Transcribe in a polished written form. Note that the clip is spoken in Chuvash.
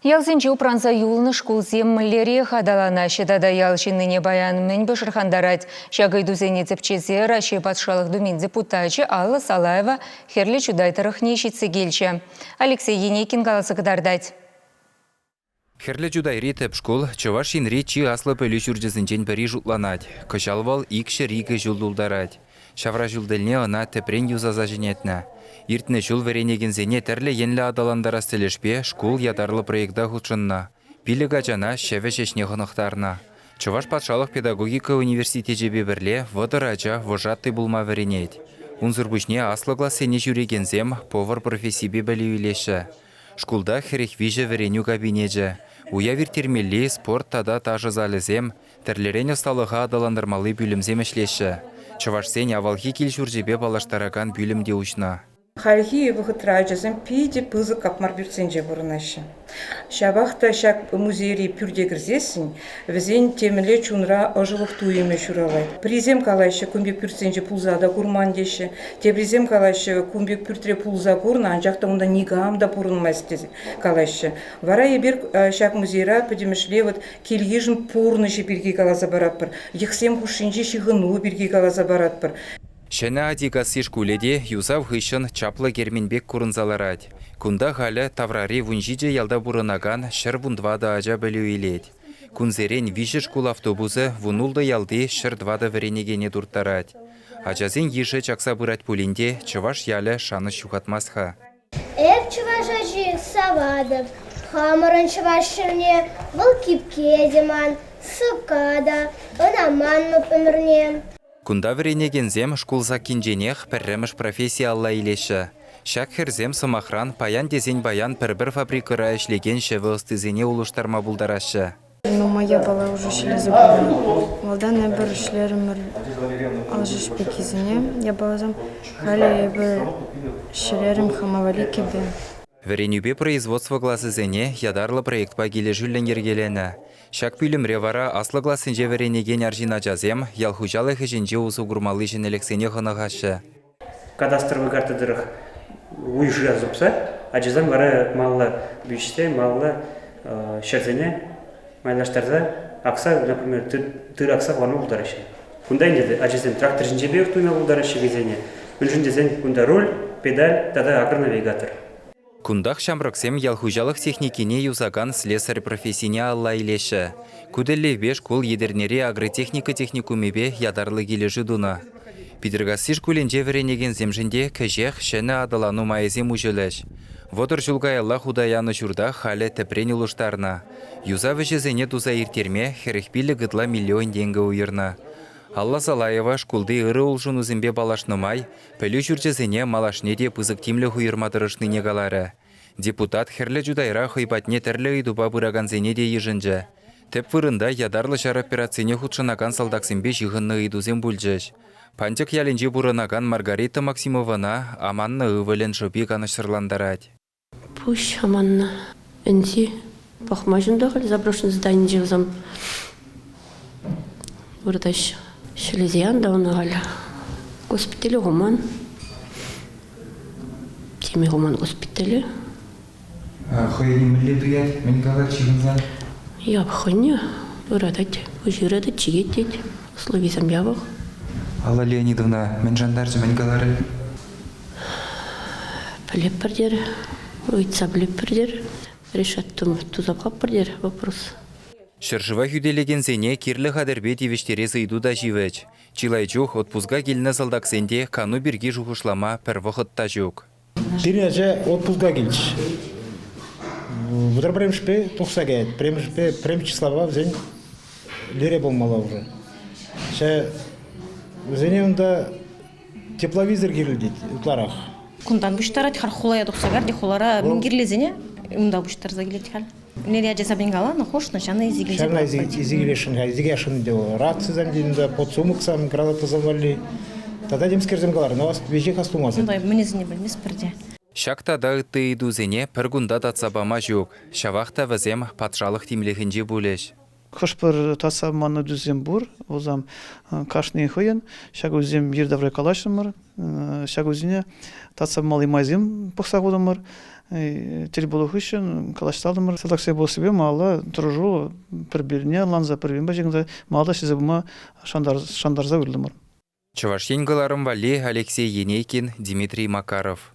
Ялсенче упранса юлнӑ шкулсем мӗнлерех аталанаҫҫӗ тата ял ҫыннине паян мӗн пӑшӑрхантарать? Ҫак ыйтусене тӗпчесе Раҫҫей Патшалӑх Думин депутачӗ Алла Салаева Хӗрлӗ Чутай тӑрӑхне ҫитсе килчӗ. Алексей Енейкин каласа кӑтартать. Хӗрлӗ Чутайри тӗп шкул Чӑваш Енри чи аслӑ пӗлӳ ҫурчӗсенчен пӗри шутланать. Кӑҫал вӑл 202 ҫул тултарать. Ҫавра ҫул тӗлне ӑна тӗпрен юсаса ҫӗнетнӗ. Иртнӗ ҫул вӗренекенсене тӗрлӗ енлӗ аталантарас тӗлӗшпе шкул ятарлӑ проекта хутшӑннӑ. Пилӗк ачана ҫӗвӗҫ ӗҫне хӑнӑхтарнӑ. Чӑваш патшалӑх педагогика университечӗпе пӗрле 30 ача вожатӑй пулма вӗренет. Унсӑр пуҫне аслӑ классене ҫӳрекенсем повар профессипе пӗлӳ илеҫҫӗ. Шкулта 43 вӗренӳ кабинечӗ, уяв ирттермелли спорт тата ташӑ залӗсем, Тӗрлӗрен ӑсталӑха аталантармалли пӳлӗмсем ӗҫлеҫҫӗ. Чӑвашсен авалхи кил-ҫурчӗпе паллаштаракан пӳлӗм те уҫнӑ. Хальхи вӑхӑтра ачасем питӗ пысӑк капмар пӳртсенче пурӑнаҫҫӗ. Ҫапах та ҫак музейри пӳрте кӗрсессӗн вӗсен темӗнле чунра ӑшӑлӑх туйӑмӗ ҫуралать. Пӗрисем калаҫҫӗ, кун пек пӳртсенче пулса та курман теҫҫӗ. Теприсем калаҫҫӗ, кун пек пӳртре пулса курнӑ, анчах та унта никам та пурӑнмасть тесе калаҫҫӗ. Вара эпир ҫак музейра пӗтӗмӗшле вот кил-йышӑн пурнӑҫӗ пирки каласа паратпӑр, йӑхсем хушшинчи ҫыхӑну пирки каласа паратпӑр. Ҫӗнӗ Атикасси шкулӗ те юсав хыҫҫӑн чаплӑ кермен пек курӑнса ларать. Кунта халӗ таврари 17 ялта пурӑнакан 114 ача пӗлӳ илет. Кунсерен виҫӗ шкул автобусӗ 16 ялти 104 вӗренекене турттарать. Ачасен йышӗ чакса пырать пулин те чӑваш ялӗ шанӑҫ ҫухатмасть-ха. Эп чӑваш ачи саватӑп, хамӑрӑн чӑваш ҫӗрне, вӑл кипке те ман, сӑпка та, ӑна манмӑп ӗмӗрне. Кунта вӗренекенсем шкул саккинченех пӗрремӗш професси алла илеҫҫӗ. Ҫак хӗрсем, сӑмахран, паян тесен паян пӗр-пӗр фабрикӑра ӗҫлекен ҫӗвӗ ӑстисене улӑштарма пултараҫҫӗ. Нумай япала уже ҫӗлесе пынӑ. Малтан эпир ӗҫлерӗмӗр алшӑш пеккисене япаласем. Халӗ эпӗ ҫӗлерӗм хама валли кӗпе. Вӗренӳпе производство класӗсене ятарлӑ проектпа килӗшӳллӗн йӗркеленӗ. Ҫак пӳлӗмре вара аслӑ классенче вӗренекен арҫын ачасем ял хуҫалӑх ӗҫӗнче усӑ курмалли ҫӗнӗлӗхсене хӑнӑхаҫҫӗ. Кадастровый карта тӑрӑх уй шыраса тупса ачасем вара малалла виҫсе, малалла ҫӗрсене майлаштарса акса, например, тырӑ акса хӑварма пултараҫҫӗ. Кунта ӗнтӗ ачасем трактор ҫинче пек туйма пултараҫҫӗ хӑйсене. Мӗншӗн тесен кунта руль, педаль тата агронавигатор. Кунтах ҫамрӑксем ял хуҫалӑх техникине юсакан слесарь профессине алла илеҫҫӗ. Ку тӗллевпе шкул Етӗрнери агротехника техникумӗпе ятарлӑ килӗшӳ тунӑ. Питӗркасси шкулӗнче вӗренекенсемшӗн те кӗҫех ҫӗнӗ аталану майӗсем уҫӑлӗҫ. 30 ҫул каялла хута янӑ ҫурта халӗ тӗпрен улӑштарнӑ. Юсав ӗҫӗсене туса ирттерме 45 ытла миллион тенкӗ уйӑрнӑ. Алла Салаева шкулти ырӑ улшӑнусемпе паллашнӑ май Пӗлӳ ҫурчӗсене малашне те пысӑк тимлӗх уйӑрма тӑрӑшнине каларӗ. Депутат Хӗрлӗ Чутайра хӑй патне тӗрлӗ ыйтупа пыракансене те йышӑнчӗ. Тӗп вырӑнта ятарлӑ ҫар операцине хутшӑнакан салтаксемпе ҫыхӑннӑ ыйтусем пулчӗҫ. Пантьӑк ялӗнче пурӑнакан Маргарита Максимовӑна аманнӑ ывӑлӗн шӑпи канӑҫсӑрлантарать. Пуҫ аманнӑ. Ӗнси пӑхма ҫунта халь заброшенный зданинче вӗсем выртаҫҫӗ. Ҫӗлесе янӑ та ӑна халь. Госпитале хуман. Теме хуман госпитале. Хӑйне мӗнле туять? Мӗн калать ҫыхӑнсан? Япӑх хӑйне ыратать. Пуҫ ыратать, чикет тет. Условисем япӑх. Алла Леонидовна мӗн шантарчӗ, мӗн каларӗ? Пӗлетпӗр терӗ, ыйтса пӗлетпӗр терӗ. Решать туса пӑхатпӑр терӗ вопрос. Ҫӗршыва хӳтӗлекенсене кирлӗ хатӗрпе тивӗҫтерес ыйту та ҫивӗч. Чылай чух отпуска килнӗ салтаксен те кану пирки шухӑшлама пӗр вӑхӑт та ҫук. Пирӗн ача отпуска килчӗ. Вӑтӑр пӗрремӗшпе тухса каять. Пӗрремӗшпе пӗрремӗш числапа вӗсен лере пулмалла уже. Вӗсене унта Тепловизор кирлӗ тет ытларах. Кунтан пуҫтарать, халь хулая тухса кар те хулара мӗн кирлисене унта пуҫтарса килет халь. Неря ача сабин каланӑ, хушнӑ, ҫана изи килсе Ҫавна изи килесшӗн-ха, изи килесшӗн те вӑл. Рацисем те, подсумоксем, гранатӑсем валли. Тата темскерсем каларӗ, но веҫех астумасӑр. Унта мӗнесене пӗлместпӗр те. Ҫак тата ытти ыйтусене пӗр кунта татса пама ҫук. Ҫавах та вӗсем патшалӑх тимлӗхӗнче пулӗҫ. Хӑш-пӗр татса паман ыйтусем пур, вӗсем кашни хӑйӗн. Ҫак ыйтусем йӗри-тавра калаҫрӑмӑр. Ҫак ыйтусене татса памалли майсем пӑхса хутӑмӑр. Тӗл пулу хыҫҫӑн калаҫтартӑмӑр. Салтаксем пулассипе малалла тӑрӑшу пӗр-пӗрне ӑнланса, пӗр-пӗринпе ҫыхӑнса малалла ӗҫлесе пыма шантарса ыртӑмӑр. Чӑваш Ен кӑларӑм валли Алексей Енейкин, Дмитрий Макаров.